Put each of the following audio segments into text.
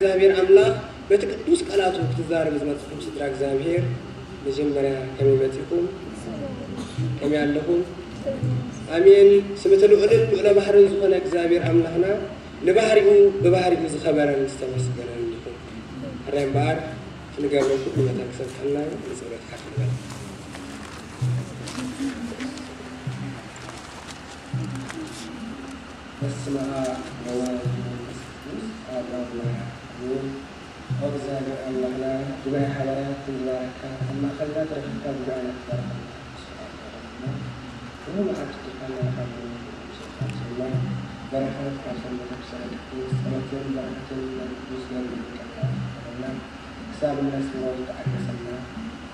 እግዚኣብሔር ኣምላኽ በቲ ቅዱስ ቃላቱ ክትዛረቡ ዝመጽኹም ስድራ እግዚኣብሔር፣ መጀመርያ ከመይ መጺኹም? ከመይ ኣለኹም? ኣሜን። ስም እቲ ልዑልን ልዑለ ባህርን ዝኾነ እግዚኣብሔር ኣምላኽና ንባህሪኡ ብባህሪኡ ዝኸበረን ዝተመስገነን ይኹን። ሕራይ እምበኣር እቲ ንገብሮ ኩሉ መታን ክሰምሐልና ንጸሎት ሓፍ ንበል። በስመ አብ ወወልድ ወመንፈስ ቅዱስ አሐዱ አምላክ አሜን። ኦ እግዚኣብሔር ኣምላኽና፣ ጉባኤ ሓዋርያት ንባረካ፣ ኣብ ማእኸልና ተረኺብካ ጉባኤና ትባርኸና። ብስም ኣቦና፣ ብሩህ መዓልቲ ጌታና ካብ ሎሚ ጀሚርና በረኸት ካብ ሰንበት ቅዱሳን ቅዱስ ጸሎትን በረኸትን ናይ ቅዱስ ገብርኤል ይቀበለና። ክሳብ እነስምዖ ዝተዓገሰና፣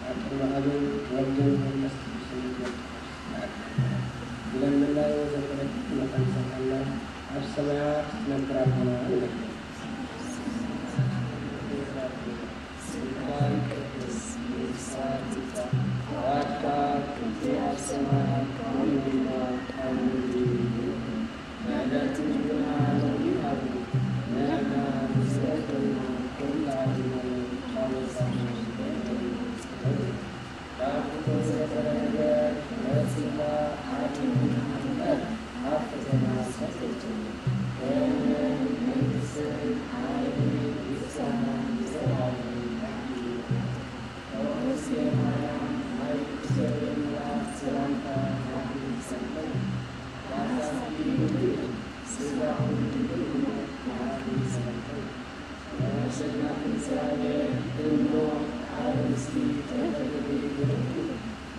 ኣብ ቅድሚ ኣብን ወልድን መንፈስ ቅዱስን ንነጥፍ። ንለምንናዮ ዘበለ ኩሉ መጠን ሰምዓና፣ ኣብ ሰማያት ትነብር ኣቦና ንበል። ስምካ ይቀደስ፣ መንግስትካ ትምጻእ፣ ፍቃድካ ከምቲ ኣብ ሰማይ ከምኡ ድማ ኣብ ምድሪ ይኹን። ዕለት እንጀራና ሎሚ ሃበና፣ ንሕና ንዝበደልና ከም ንኣድኖ፣ ኣበሳና ካብ ኩሉ ዘበለ ነገር ነጺና ኣድሕነና እምበር፣ ኣብ ፈተና ኣይተእትወና። ክብርን መንግስትን ሓይልን ምስጋናን ንዘለዓለሙ ኣሜን። ኦርሴ ማርያም ናይ ቅዱስ ገብርኤል መልኣክ ሰላምታ ንዓኺ ይሰምዑ። ኣዛቲ ድንግል ስጋኹም ድንግል እሞ ንዓኺ ሰላምታ ይሰምዑ። ኣሸናፊ እግዚኣብሔር እሞ ኣብ ርእሲ ተፈጥሪ ይረክብ።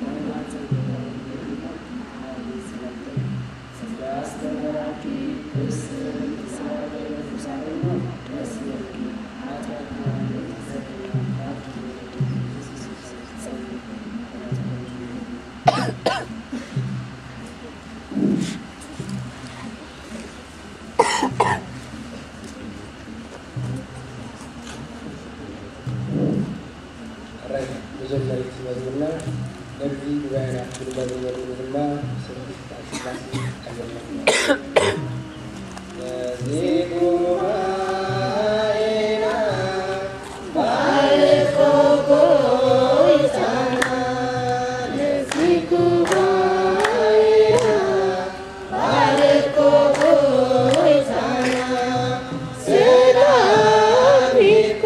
ናይ ማፀን ተፈጥሪ እሞ ንዓኺ ሰላምታ ይሰምዑ። ጸጋ ዝተመላእኪ ብስም እግዚኣብሔር ርሑስ ኣርሞ ደስ ይበልኪ። ኃጢአትና ይቅር ይበለና። ሕራይ መጀመሪት መዝሙርና ነዚ ጉባኤና ብንመዝሙር ድማ ስብሐት ስላሴ ኣየመልክና። ነዚ ጉባኤና ባርኮ ጎይታና፣ ነዚ ጉባኤና ባርኮ ጎይታና፣ ሰላም ይብካ።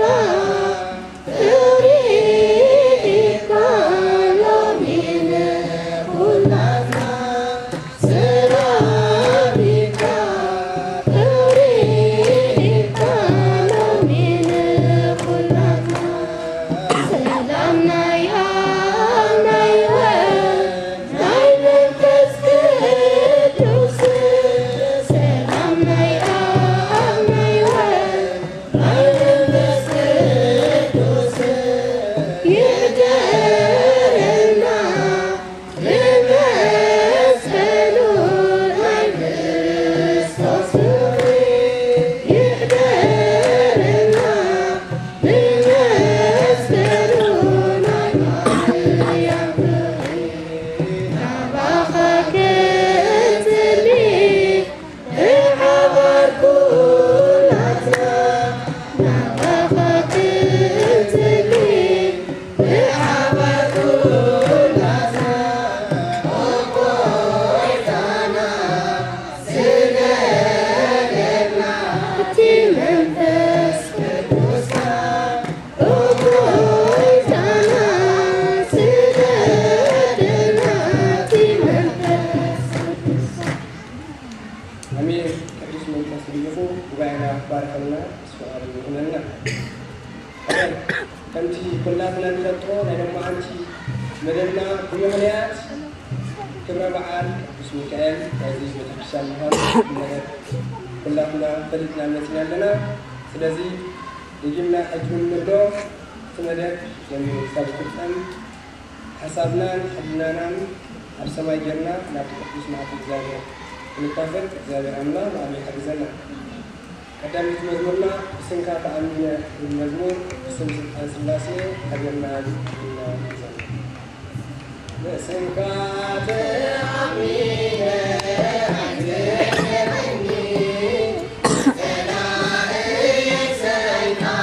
ኣሜን። ቅዱስ መንፈስ ልኢኹ ጉባኤና ባርኸልና፣ ምስ ፍቓዱ ይኹነልና። ከምቲ ኩላትና ንፈልጦ ናይ ሎማዓንቲ መደብና ብምኽንያት ክብረ በዓል ቅዱስ ሚካኤል ናይዚ ቤተክርስትያን ምዃኑ መደብ ኩላትና ፈሊጥና መፂና ኣለና። ስለዚ ደጊምና ሕጂ እውን ንብሎ እቲ መደብ ጀሚሩ ክሳብ ዝፍጸም ሓሳብናን ሕልናናን ኣብ ሰማይ ጌርና ናብቲ ቅዱስ መዓልቲ እግዚኣብሔር ክንካፈል እግዚኣብሔር ኣምላኽ ብኣብ ይሓግዘና። ቀዳሚት መዝሙርና ብስምካ ተኣሚነ ዝብል መዝሙር ብስም ስልጣን ስላሴ ሓቢርና ንዘምር። ብስምካ ተኣሚነ ኣይትሕሰበኒ፣ ጸላኢ ሰይጣን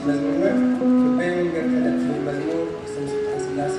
መዝሙርና ልበይ መንገድ ተነትል መዝሙር ስም ስብሐት ስላሴ